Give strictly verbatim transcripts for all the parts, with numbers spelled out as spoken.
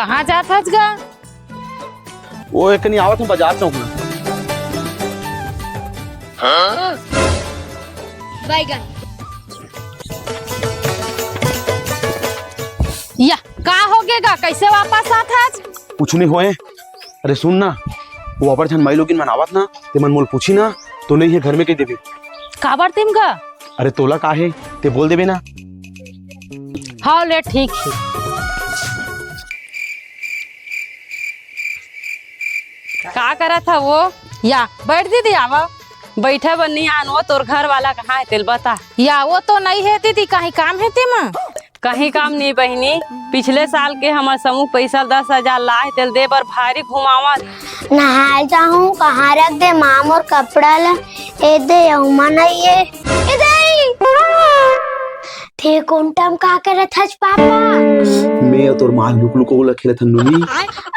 कहाँ जात हस गा? वो एक कनी आवत हूँ बाजार चौक में। बैगन। या, का होगे गा? कैसे वापस आत हस? कुछ नहीं होए। अरे सुन ना, वो अबर झन माई लोगिन मन आवत ना, ते मन मोल पूछी ना, तो नहीं है घर में कह देबे। काबर तिम गा? अरे तोला का हे, ते बोल देबे ना। हाँ ले, ठीक है। का करत ह वो? या, बैठ दीदी, आवा। बैठे बर नहीं आन, वो तोर घर वाला कहाँ है, तेल बता। या, वो तो नहीं है दीदी, कहीं काम है तेमा? कहीं काम नहीं बहिनी, पिछले साल के हमर समूह पैसा दस हजार लाए, तेल दे बर भारी घुमावत। नहाए जाहूँ, कहाँ रख दे माँ मोर कपड़ा ला? ए दे, अउमा नहीं है। ए दे! ते कोन टाइम का करत हस पापा? मैं अउ तोर माँ लुक लुक ओला खेलत हन नोनी।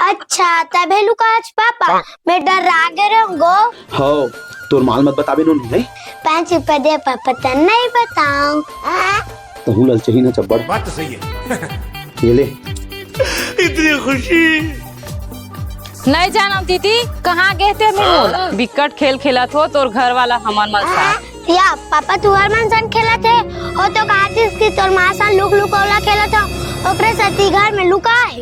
अच्छा, तभे लुकाच पापा। मैं डर्रा गे रहूँगो। हव, तोर माँ ल मत बताबे नोनी, नहीं? पाँच रुपया दे पापा, त नहीं बताऊँ। तहूँ ललचही न चब्बड़। बात तो सही है। ये ले। इतनी खुशी। नहीं जानव दीदी, कहाँ गे ते मैं बोला। बिकट खेल खेलत हो तोर घर वाला हमर मन साथ। या, पापा तुहर मन सन खेलत हे, ओ तो कहतिस कि तोर माँ सन लुक लुक ओला खेलत हो, ओकरे सेती घर में लुका है।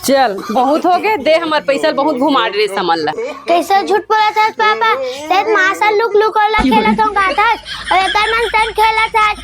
चल, बहुत हो गए, दे हमर पैसा ल, बहुत घुमा डरे समझ ला। कैसे झूठ बोलत हस पापा? तें माँ सन लुक लुक ओला खेलत हो कहत हस, अउ एकर मन सन खेलत हस।